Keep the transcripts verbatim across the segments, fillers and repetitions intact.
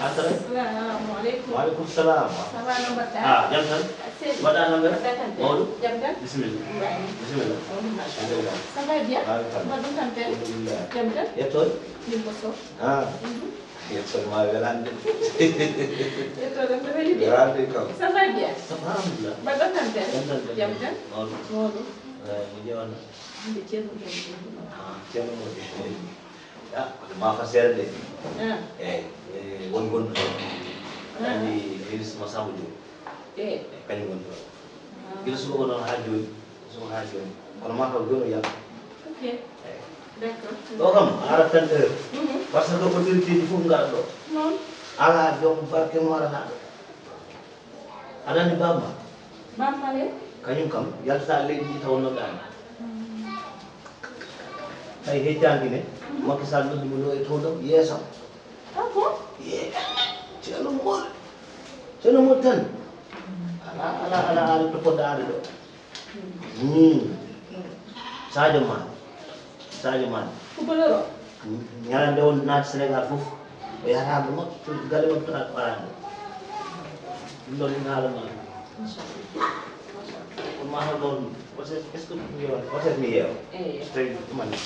Assalamu aleykum. Wa aleykum salam. Ça va, no mbaɗɗa? Ah, jam tan? Seydi. Mbaɗɗa tampere? Mbaɗɗa tampere. Mawɗo? Jam tan? Bisimilla. Mbaɗi. Bisimilla. Mawɗum, machallah. Alhamdulillah. Ça va bien? Baarikalla. Mbaɗɗum tampere? Alhamdulillah. Jam tan? Yettoode? Min ko Sow. Ah. Mhm. Yettoode ma welande. Yettoode am no weli de. Welande kam. Ça va bien? Ça va, alhamdulillah. Mbaɗɗon tampere? Jam tan? Jam tan? Mawɗum. Mawɗum. Eh, mo ƴewanno? Hande Ceerno Mawɗo. Ah, Ceerno Mawɗo. Ah, kono ma fa seere de. Ah. Eyi, eh, won gonɗo ɗo. Ah. Andi ministre Massamba Diop. Eh. Eyi, kañum woni ɗo. Ah. Gila subaka noon haa jooni. Subaka haa jooni. Kono ma taw jooni o yalta. Ok. Eyi. D'accord. Ɗo kam, a arat tan heure. Mhm. Par ce que ɗo ko directeji fof ngarat ɗo. Noon. Alaa joom barke mo arata ɗo. Aɗa anndi Baba Maal? Baba Maal, e? Kañum kam, yaltata leydi ndi taw noddaani. Tawi heccaanki ne, Macky Sall noddi mo ɗo e towdam yeesam. Ah bon? Ye, Ceerno Mol. Ceerno Mol tan. Ala, ala, ala, ala to poɗɗa aade ɗo. Hmm. Sadio Mané. Sadio Mané. Footballeur o? Ñalande o naati Sénégal fof, o yahata ɗo makko, galle makko tan ko arande. Ɗum ɗon ina haala ma. Kono ma hol ɗon, peut-être, est-ce que ɗum yewa, peut-être mi yewa. Eyi. So tawi ɗum mani.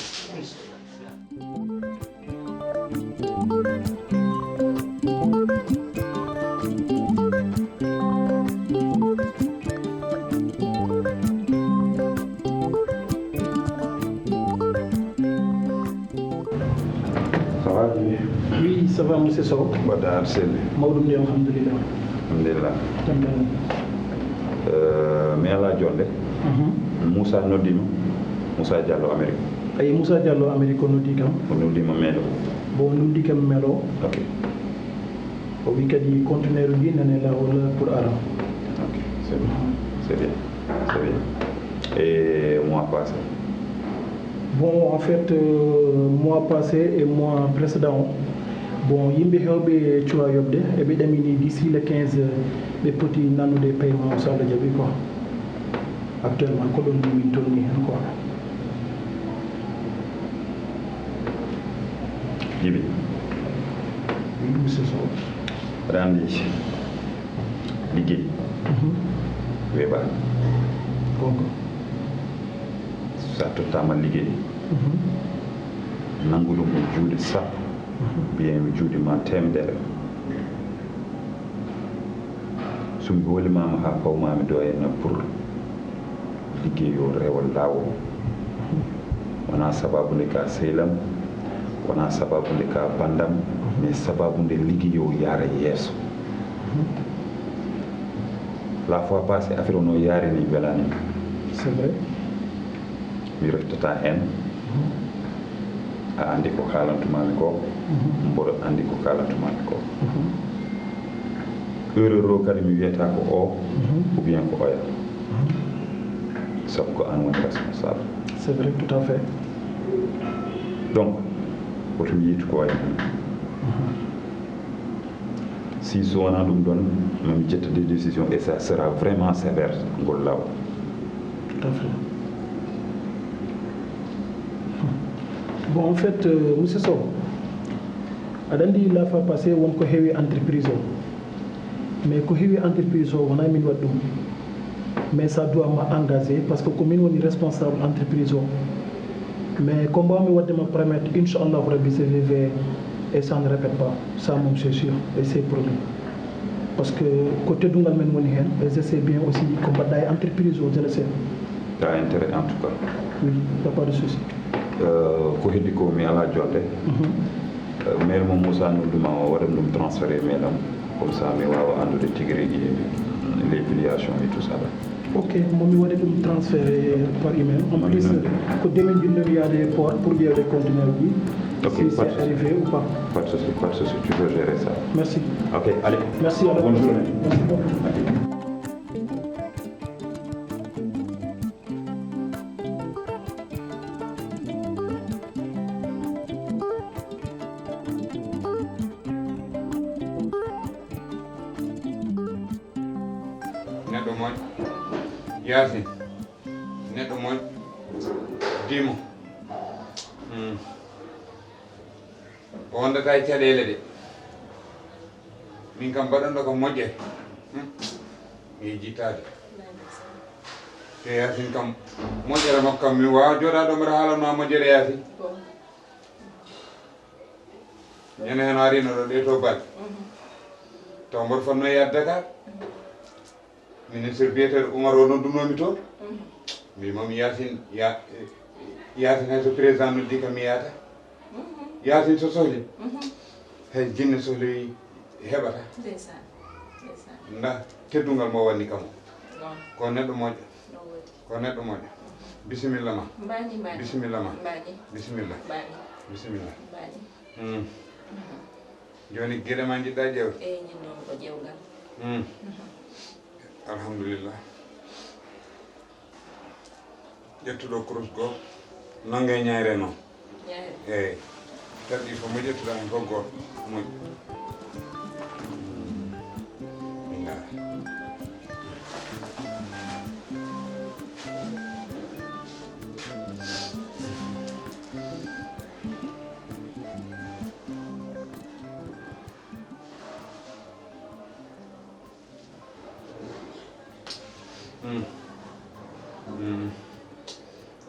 Ça va, Djiby? Oui, ça va, monsieur Sow. Mbaɗɗa aɗa selli? Mawɗum de, alhamdulillah. Alhamdulillah. Jam tan. Euh, mi alaa jonde. Mhm. Moussa noddi ma. Moussa Diallo Amérique. Ayi, Moussa Diallo Amérique o noddi kam. O noddi ma mail o? Bon, o noddi kam mail o. Ok. O wi kadi conteneur uji nane laawol pour ara. Ok, c'est bien. C'est bien. C'est bien. Et mois passé? Bon, en fait, euh, mois passé et mois précédent o, bon, yimɓe heewɓe cuwa yoɓde, eɓe ɗamini d'ici le quinze, ɓe poti nannude paiement o, so Allah jaɓi quoi. Actuellement, ko ɗon min tolni hen quoi. Djiby. Oui, monsieur Sow. Aɗa anndi liggey. Mhm. Weeɓaani. Gonga. So a tottaama liggey, mhm, nanngu ɗum ko juuɗe sappo, mhm, mbiyen mi juuɗe ma teemedere. So mi hoolimaama haa pawmaami ɗo henna pour liggey o rewa laawol. Wonaa sababu nde ka sehil am, wonaa sababu nde ka banndam, mais sababu nde liggey o yaara yeeso. La fois passée, affaire o no yaari ni welaani. C'est vrai. Mi reftata heen. Mhm. A anndi ko kaalantumaami ko, mhm, mboɗo anndi ko kaalantumaami ko. Mhm. Erreur o kadi mi wiyata ko o, mhm, ou bien ko oya. Mhm. Sabu ko aan woni responsable. C'est vrai, tout à fait. Donc, woto mi yiytu ko wayi noon. Mhm. Si so wonaa ɗum ɗoon, mami ƴetta des décisions et ça sera vraiment sévère, ngol law. Tout à fait. Bon, en fait, euh, monsieur Sow, Aɗa anndi, la fois passée won ko heewi entreprise o, mais ko heewi entreprise o wonaa min waɗi ɗum, mais ça doit ma engagé, parce que ko min woni responsable entreprise o. Mais ko mbaawmi waɗde ma promettre, inchallahu rabbi, je vais veiller et ça ne répète pas. Ça moom, c'est sûr et c'est promis. Parce que ko teddungal men woni heen, et je sais bien aussi ko mbaɗɗa e entreprise o, je le sais. T'as intérêt en tout cas. Oui, y a pas de souci. Euh, ko heddi ko, mi alaa jolde. Mhm. Euh, mail mo Moussa noddu ma o, waɗan ɗum transféré mail am. Comme ça mi waawa anndude tigi rigi les filiations et tout ça là. Ok, mo mi waɗa ɗum transféré par email. En plus, ko demin jinnomi yaade port pour ƴeewde conteneur ji. Ok, si c'est arrivé ou pas. Pas de souci, pas de souci, tu peux gérer ça. Merci. Ok, allez. Merci à la prochaine. Bonne journée. Merci beaucoup. Neɗɗo moƴƴo. Yaasin. Neɗɗo moƴƴo. Dimo. Hmm. O wondata e caɗeele de. Min kam mbaɗanɗo kam moƴƴere. Hmm. Mi yiɗi jittaade. Te Yaasin kam, moƴƴere makko kam, mi waawa jooɗaade ɗo mbaɗa haalanno moƴƴere Yaasin. Ñande heen o arino ɗo ɗe to balɗe. Taw mboɗo fotno yaade Dakar. Ministre biyeteeɗo Umar o noddunoomi toon. Mbimami Yaasin, ya-, Yaasin hay so président noddi kam mi yaata. Yaasin so sohli. Hay jinne sohli heɓata. Ndeysaan. Ndeysaan. Nda teddungal mo wanni kam o. Noon. Ko neɗɗo moƴƴo. Noon woodi. Ko neɗɗo moƴƴo. Bisimilla ma. Mbaani, mbaani. Bisimilla ma. Mbaani. Bisimilla. Mbaani. Bisimilla. Mbaani. Hmm. Jooni geɗe ma njiɗɗa ƴeewde? Eey, ñin noon ko ƴeewgal. Hmm. Alhamdulillah. Ƴettuɗo kurus goo, nannga e ñaayre noon. Ñaayre. Eey. Taƴi ko mo ƴettuɗa heen fof gooto. Moƴƴi. Min ndaara. Hmm. Hmm.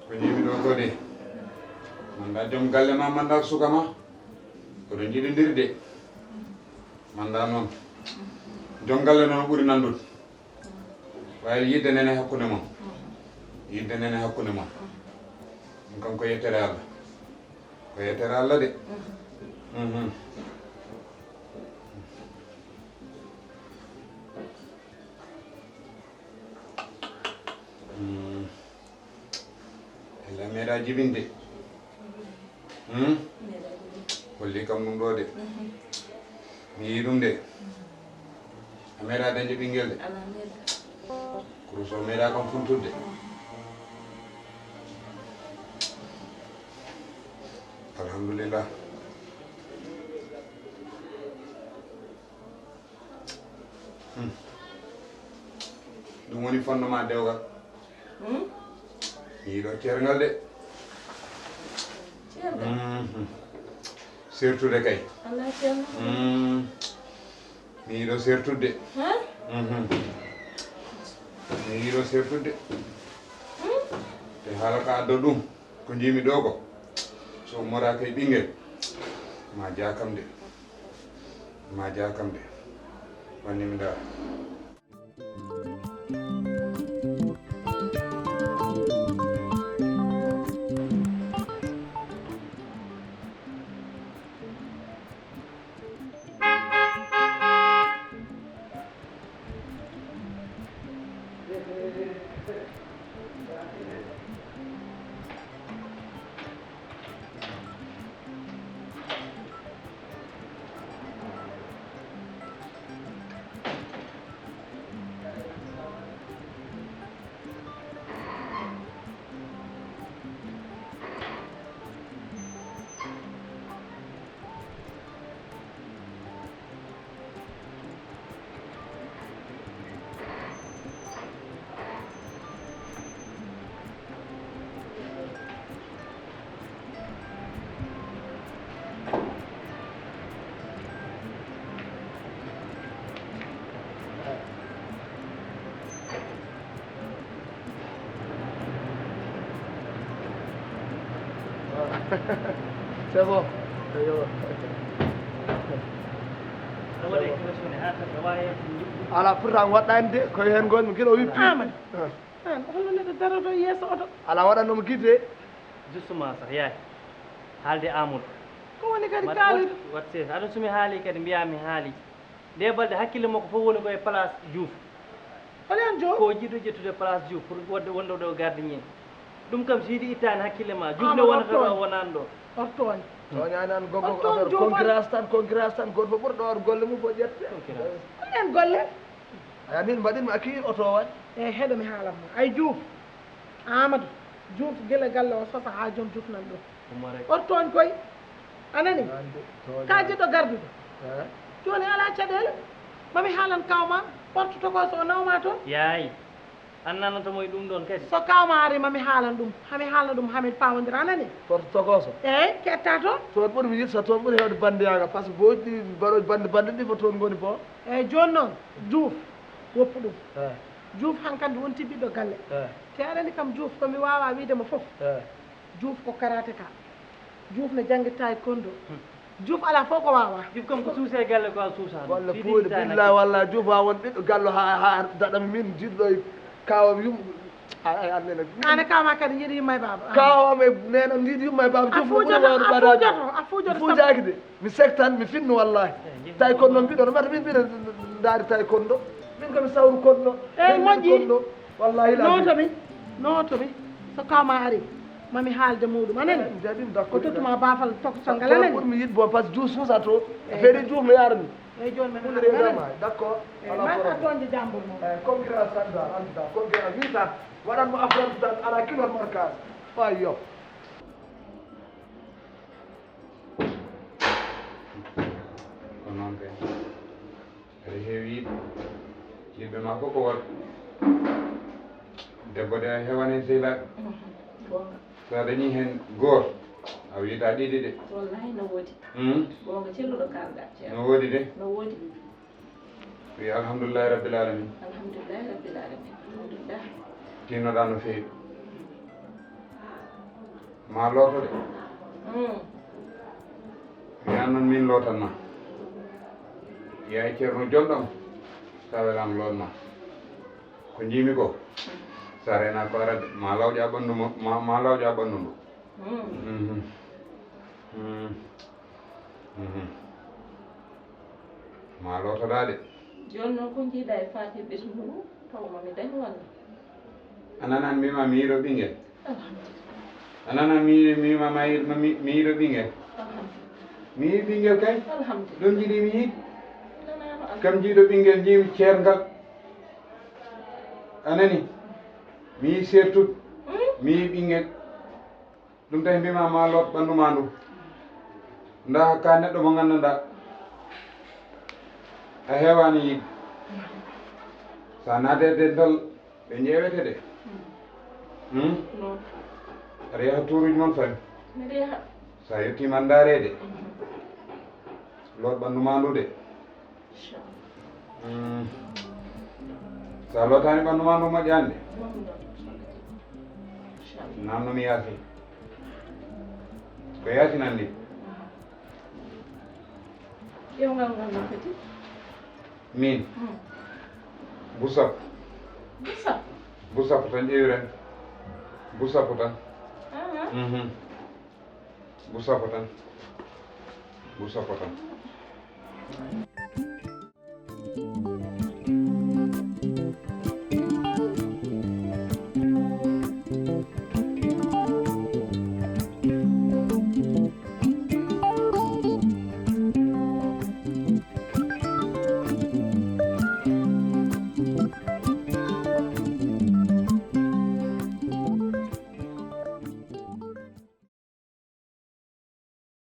Ko njiimi ɗo ko de, manda joom galle ma, manda suka ma, koɗo njiɗondiri de. Manda noon. Joom galle noon ɓuri nandude. Waawi yiɗde nene hakkunde mon. Yiɗde nene hakkunde mon. Ɗum kam ko yettere Allah. Ko yettere Allah de. Mhm. Hmm. Ella meeɗa jibinde. Hmm? Holli kam ɗum ɗo de. Mi yii ɗum de. A meeɗa dañde ɓinngel de. Kurus o meeɗa kam funtudde. Alhamdulillah. Hmm. Ɗum woni fondement dewgal. Hmm? Mi yiɗo ceerngal de. Ceerngal? Mhm. Sertude kay. Alaa ceerngal. Hmm. Mi yiɗo sertude. Hah? Mhm. Mi yiɗo sertude. Hmm? Te haala ka adda ɗum. Ko njiimi ɗo ko, so ummoraaka e ɓinngel, ma jaakam de. Ma jaakam de. Wanni mi ndaara. C'est bon. Ayo. Ala, pourtant waɗɗani de, koye hen gonmi, guila o wippi. Amadou. An, holno neɗɗo daroto e yeeso oto? Ala, waɗannomo guide. Justement sax, yaay. Haalde Amadou. Ko woni kadi kaali? Wat ses. Aɗa sumi haali kadi, mbiya mi haali. Nde balɗe hakkille makko fof woni ko e place Diouf. Holi on Diouf? Ko jiɗo ƴettude place Diouf pour wonde, wonde ɗo gardien. Ɗum kam, so yiɗi ittaani hakkille ma, Diouf ne wonata ɗo, wonani ɗo. Ortooñ. Tooñaani an, gogo, affaire concurrence tan, concurrence tan, gooto fof ɓurɗo waɗ golle mum fof ƴette. Concurrence. Holi en golle? Aya, min mbaɗin mi accueillir oto o waɗi. E heɗo mi haalan ma. Ay Diouf, Amadou, Diouf gila galle o sosa haa jooni Diouf nan ɗo. Umma rek. Ortooñ koy. A nani? Nande, tooñaani. Ka jiɗɗo gardude. Eh? Jooni alaa caɗeele. Ma mi haalan kawma, porte tokoso o nawma toon. Yaay. An nanata mo e ɗum ɗon kadi. So kawma ari ma mi haalan ɗum. Ha mi haalna ɗum, ha min pawondira, a nani? Porte tokoso? Eey, ketta toon. Toon ɓuri mi yiɗ, so toon ɓuri heewde bandiyaagal, par ce que booji ɗi mbaɗo bande, bande ɗi fof toon ngoni bo. Eey, jooni noon, Diouf, woppu ɗum. Eh. Diouf hankandi wonti ɓiɗɗo galle. Eh. Te aɗa anndi kam Diouf ko mi waawa wiide mo fof. Eh. Diouf ko karateka. Diouf ne janngi taekwondo. Diouf alaa fof ko waawa. Diouf kam ko suuse e galle ko a suusa. Walla puuɗe, billahi, walla Diouf a won ɓiɗɗo gallo ha, ha daɗami min jiɗɗo e kawam yum. Ay, ay, an nene. An e kawma kadi jiɗi yumma e baaba. Kawam e nenam jiɗi yumma e baaba. Diouf no ɓuri wawde ɓadaade. A fuujoto, a fuujoto. Fuujaaki de. Mi sektan, mi finno wallahi. Taekwondo mbiɗo no mata min mbiɗo ndaari taekwondo. Min ko mi sawru kondo. Eey, moƴƴi. Kondo. Wallahi la. Nooto mi, nooto mi. So kawma ari, ma mi haalde muɗum, a nani? Jaɓim, d'accord. Ko tottuma baafal tokosal ngal, a nani? Ɓurmi yiɗ bon, par ce que Diouf suusa to. Affaire Diouf no yarani. Eey, jooni mi nana. D'accord. Eey, ala problème. Toñde jambur mo. Eey, concurrence tan dal, en tout cas, concurrence wi tan, waɗan mo affront tan, ala kilon marquage. Wa yo. Ko noon kay. Aɗa heewi yiɗɓe. Yiɗɓe ma fof ko worɓe. Debbo de a hewan heen sehilaaɓe. Goonga. So a dañii heen gooto, a wiyata ɗiɗi de. Wallahi no woodi. Hmm? Goonga celluɗo kaalɗa, Ceerno. No woodi de. No woodi. Wi alhamdulillahi rabbil alamin. Alhamdulillahi rabbil alamin. Alhamdulillah. Tinnoɗaa no feewi. Ma looto de. Mm. Mi an noon min lootan ma. Yaay Ceerno jonɗam. Sa welaama loot ma. Ko njiimi ko. Sa reena ko arade. Ma lawƴa ɓanndu mo, ma, ma lawƴa ɓanndu ndu. Mm. Mhm. Mm. Mhm. Ma lootoɗaa de. Jooni noon ko njiiɗa e faati ɓesngu ngu, taw ma mi dañ walla? A nanan mbima mi yiɗo ɓinngel? Alhamdulillah. A nanan mi, mbima ma yiɗ-, ma mi, mi yiɗo ɓinngel? Alhamdulillah. Mi yiɗi ɓinngel kay. Alhamdulillah. Ɗum jiɗi mi yiɗ. Nanaano, alhamdulillah. Kam jiɗo ɓinngel jiimi ceerngal. A nani? Mi yiɗ seertude. Hmm? Mi yiɗi ɓinngel. Ɗum tawi mbima ma loot ɓanndu ma ndu. Nda ka neɗɗo mo nganndanɗaa a heewani yiɗde. So a naatde e dental ɓe ƴeewete de. Hmm? Noon. Aɗa yaha tuuruuji mon fami? Miɗo yaha. So a yettiima ndaareede. Mhm. Loot ɓanndu ma ndu de. Inchallah. Mm. So a lootaani ɓanndu ma ndu moƴƴaani de. Noon, noon. Inchallah. Naamno mi yaasi. Ko yaasi nan ni? Aha. Ƴeewngal ngal no foti? Min? Mm. Bu sappo. Bu sappo? Bu sappo tan ƴeewiren. Bu sappo tan. Aha. Mhm. Bu sappo tan. Bu sappo tan.